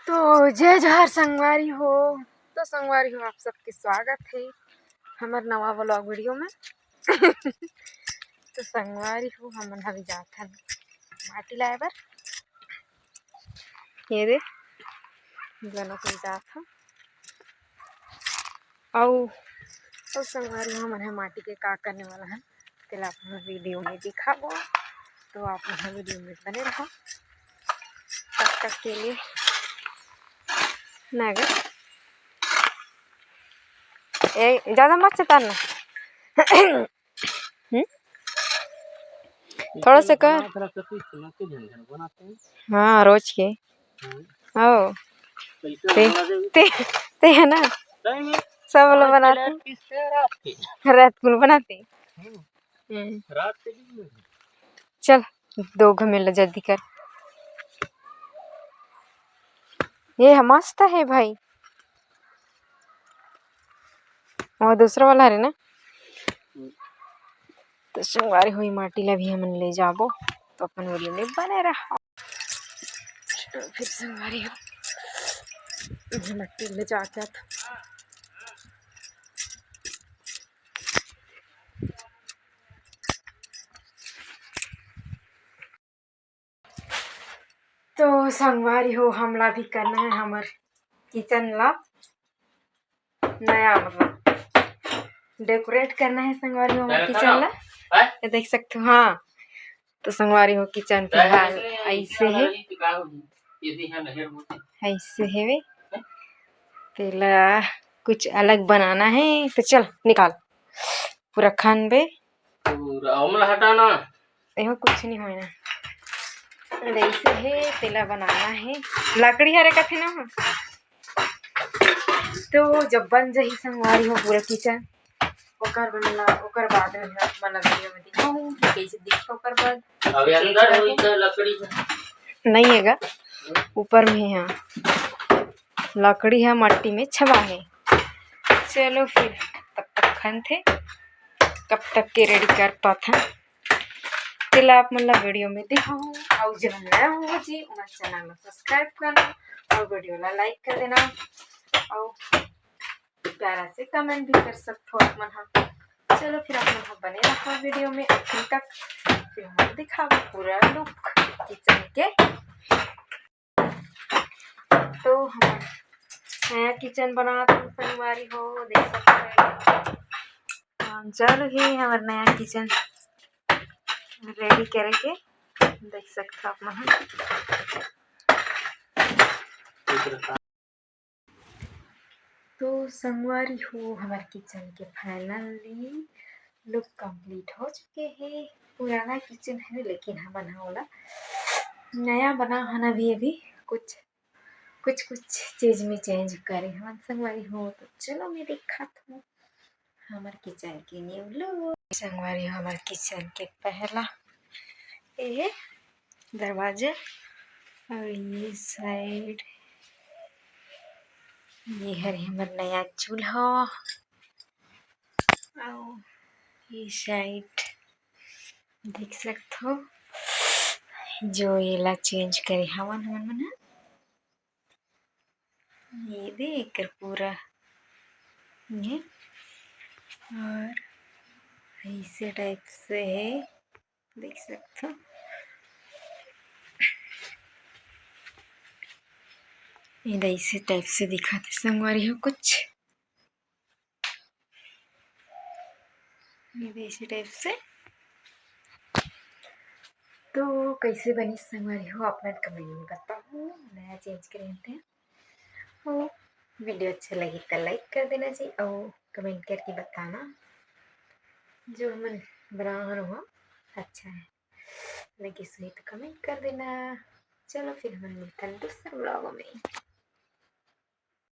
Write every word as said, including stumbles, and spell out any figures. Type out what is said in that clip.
तो जय जोहार संगवारी हो। तो संगवारी हो, आप सबके स्वागत हे हमर नवा vlog video में। तो संगवारी हो, हमन अभी जात हन माटी लाए बर। ये दे, दोनों कोई जात हन। अउ, अउ संगवारी हो, हमन ह माटी के का करने वाला हन, तेला आप मन video में दिखाबो। तो आप मन ह video में बने रहो। तब तक के लिए ना गे, ए, ज्यादा मत चेताना। हम्म? थोड़ा सा कर। हाँ, रोज के। हाँ। ओ। ते, ते, ते है ना। सब लोग बनाते। रात को बनाते। हम्म। चल, दो घमेला जल्दी कर। ये ह मस्त हे भाई। वो दूसरा वाला हरे ना। तो संगवारी हो, माटी ला भी हमन ले जाबो, तो अपन video में बने रहो। चलो फिर संगवारी हो, माटी ले जाके आत। तो संगवारी हो, हमला भी करना है हमर kitchen ला नया, मतलब decorate करना है संगवारी हो हमर kitchen ला। ये देख सकते हो, हाँ, तो संगवारी हो, kitchen के हाल ऐसे है, ऐसे है वे। तेला कुछ अलग बनाना है, तो चल निकाल पूरा खान बे। पूरा ओमला हटाना। एहो कुछ नहीं होय ना। ऐसे है, तेला बनाना है। लकड़ी हरे कथे ना। तो जब बन जाही संगवारी हो पूरा kitchen, ओकर बन ला, ओकर बाद में हम मन video में दिखाऊं कि कैसे दिखता ओकर बाद। अबे अंदर होई तो लकड़ी में। नहीं है गा, ऊपर में है। लकड़ी है, मट्टी में छबा है। चलो फिर तब तक खन थे, कब तक के ready कर पाथन, तेला आप मन ला video में दिखाऊं। अउ जो नया हो जी, ओमन channel ला subscribe करना अउ video ला like कर देना अउ प्यारा से comment भी कर सकथो आप मन हा। चलो फिर आप मन हा बने रहो video में आखिरी तक, फिर हम दिखाबो पूरा look kitchen के। तो हम नया kitchen बनात हन संगवारी हो, देख सकते हैं। काम चालू है हमर नया kitchen ready करे के, देख सकते हो आप मन। तो संगवारी हो, हमर kitchen के finally look complete हो चुके हे। पुराना kitchen है, लेकिन हमन ह ओला नया बना हन अभी, अभी कुछ, कुछ, कुछ चीज में change करे हवन संगवारी हो। तो चलो मैं दिखात हूँ हमर kitchen के new look। संगवारी हो, हमर kitchen के पहला ये दरवाजा अउ ये side ये हरे हमर नया चूल्हा अउ ये side देख सकथो जो एला change करे हवन हमन मन ह। ये दे एकर पूरा ये और ऐसे type से है, देख सकथो। ये दे ऐसे type से दिखत हे संगवारी हो कुछ। ये दे ऐसे type से। तो कैसे बनी संगवारी हो, आप मन comment में बताओ, नया change करे हन ते। अउ video अच्छा लगी तो like कर देना जी, अउ comment करके बताना जो हमन बनाए हन ओहा अच्छा है लगिस होही तो comment कर देना। चलो फिर हमन मिलथन दूसर vlog में।